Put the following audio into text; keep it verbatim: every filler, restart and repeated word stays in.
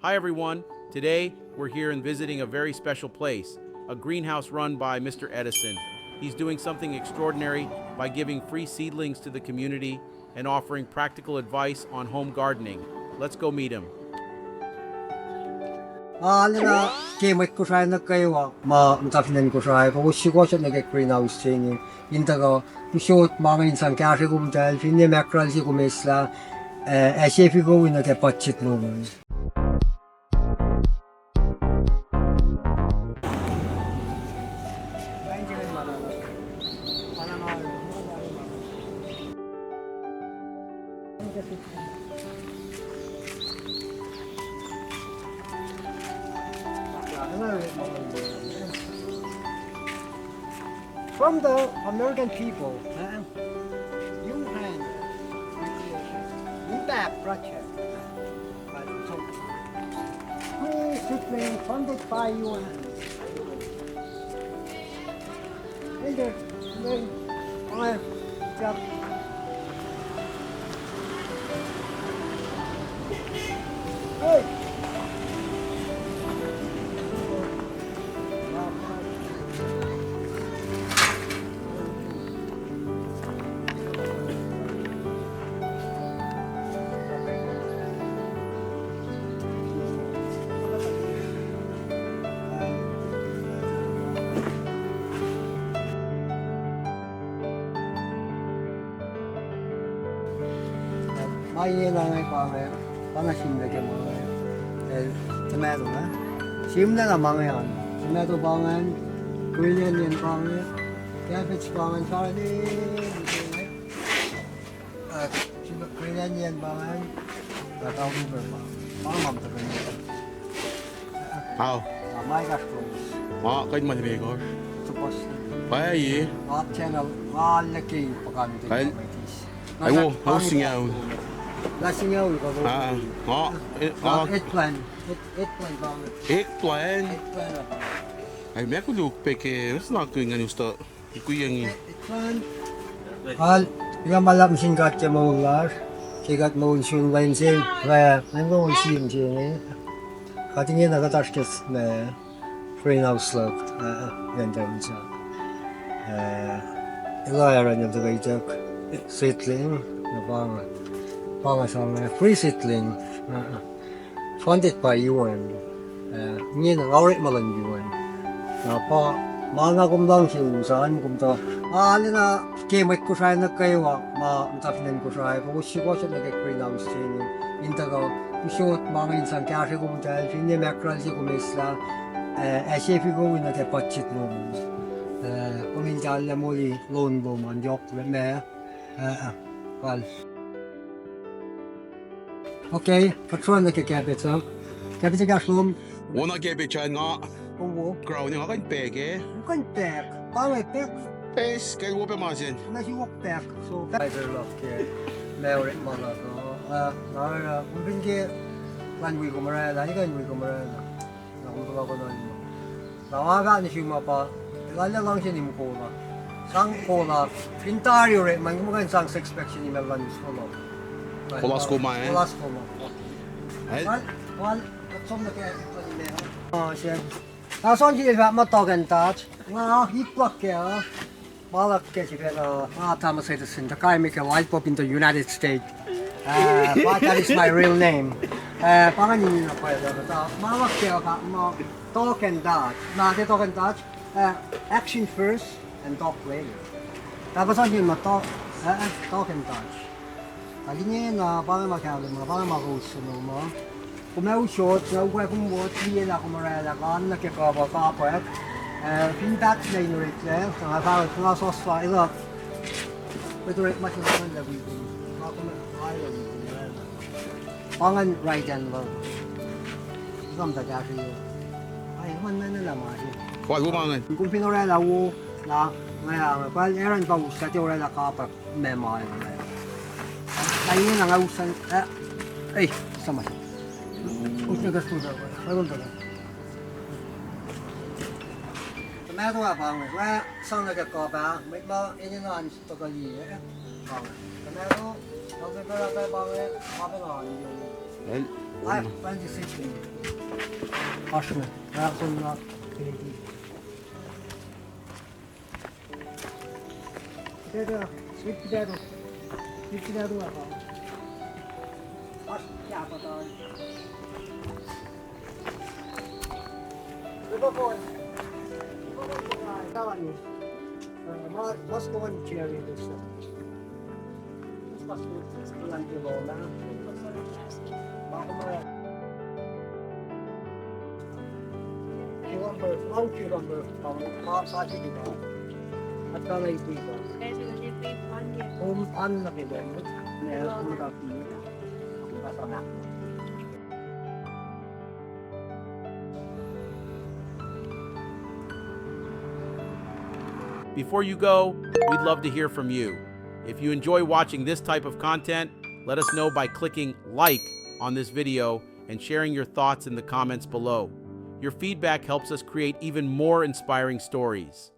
Hi everyone. Today, we're here and visiting a very special place, a greenhouse run by Mister Edison. He's doing something extraordinary by giving free seedlings to the community and offering practical advice on home gardening. Let's go meet him. Nga arulacna ke mwet Kosrae nuh kwewa ma muhta fin acn Kosrae, kowos sukohsohk nuh ke greenhouse se inge. In tuhkuh usot ma inge in sang kahsrwe komtahl, finne mackerel se kom eslah, eh, ac sefiko wi nuh ke budget lom an. From the American people, huh? U N Impact Project. Who is it being funded by U N? Enter. Enter. All right. Yep. Hey. Ma inge na inge pa inge, pa inge sihmlac ke ma inge. Eh, tomato inge. Sihmlac na ma inge an. Tomato pa ingacn, green onion pa inge, cabbage pa ingacn, sorry. Ah, sihmlac green onion pa ingacn, ah, cucumber pa. Pa inge ma muhta ke Ao. Ah, ma ekahsr kowos. Ma kuht ma limekohsr. Suppose. Pa ye. Nga channel, nga liki pukan. Kain. Ai wo, nga singucul. Nga singucul ka. Ah, nga, eh, nga. Eggplant. Egg-, eggplant pa. Eggplant. Eggplant pa. Ai, ma koluk pac ke, nga sna kihn ngan usta. Ikuyangi. Al, ila ma luhlahp nuh sin God ke moul lasr, ke kuht moul sun lwen se, lah, ngan moul sin se inge. Kuht ingena kuht oasr ke, lah, greenhouse luhk, ah, ngan tamu sa. Ah, ila Aaron el tuhkuh ituck, seedling, na pa inge, pa inge sang, ah, free seedling, ah, ah. Funded by U N. Eh, ingena nga orekma luhn U N. Na pa, ma na kom luhngse us an, kom tuh. Arulacna ke mwet Kosrae nuh kwewa ma muhta fin acn Kosrae, kowos sukohsohk nuh ke greenhouse se inge. In tuhkuh usot ma inge in sang kahsrwe komtahl, finne mackerel se kom eslah, eh, ac sefiko wi nuh ke budget lom. Eh, kom in tahllah moli loan lom an yohk, ma, eh, eh, pal. Okay, kuht sroang nuh ke cabbage uh. Cabbage ekahsr lom. Wona cabbage an nga. Owo. Ground nga kuh in pack ah. Kuh in pack. Pa inge pack. Pes, kacl wo pac ma sacn. Na si wok pack. So, pack. Fiber luhk ke. Ma orekma luhk uh. Ah, na, ah, kom fin ke lan wi kom oraclah, ikuh in wi kom oraclah. Na kom puhla konon. Na nga fahk nuh sum uh pa, elan luhngse nim kola. Sang kola, fin tari orekma, kom kuh in sang expect sin email luhn us kola. Kolas koma, eh? Kolas koma. Eh? Wal, wal, som nuh ke, ah, se. Na sang ke fahk ma talk and touch. Nga, iplak ke, ah. Ma luhk ke sifacna, ah, Thomas Edison, the guy make a light bulb in the United States. Uh, but that is my real name. Uh, pa ingacn nina pa, uh, ma luhk ke, uh, ma talk and touch. Na, the talk and touch, uh, action first and talk later. Tapos ang yun ma talk, uh, uh, talk and touch. Ac ingena, pa inge ma kahlwem uh, pa inge ma kowos suhmuhslah. Kom ac usot, na ukwe kom wot, liye lah kom oraclah, kan nuh ke kapwack, kapwack. Eh, fin pack na in oreklac, na nga fahk, nga soslah, elah. Met orekma se na lah wi kom, nga kom, nga lah wi kom oraclah. Pa ingacn right hand love. Kom tuh kahsruh. Ai, man, man, lah ma se. Kom fin oraclah wo, na, nga, nga, pal Aaron pa us, kuht oraclah kapwack. Ma ma, ma. Ac ingena nga usan, eh, eh, sama. Usan ka suda, pa, pa, pa. Tomato ah pa inge, nga sang nuh ke kuhpah, ma, ma, ingena an tuhkuh liye, eh, pa inge. Tomato, bell pepper ah pa inge, pa inge. Well, Oasr me, oasr me, oasr me. Before you go, we'd love to hear from you. If you enjoy watching this type of content, let us know by clicking like on this video and sharing your thoughts in the comments below. Your feedback helps us create even more inspiring stories.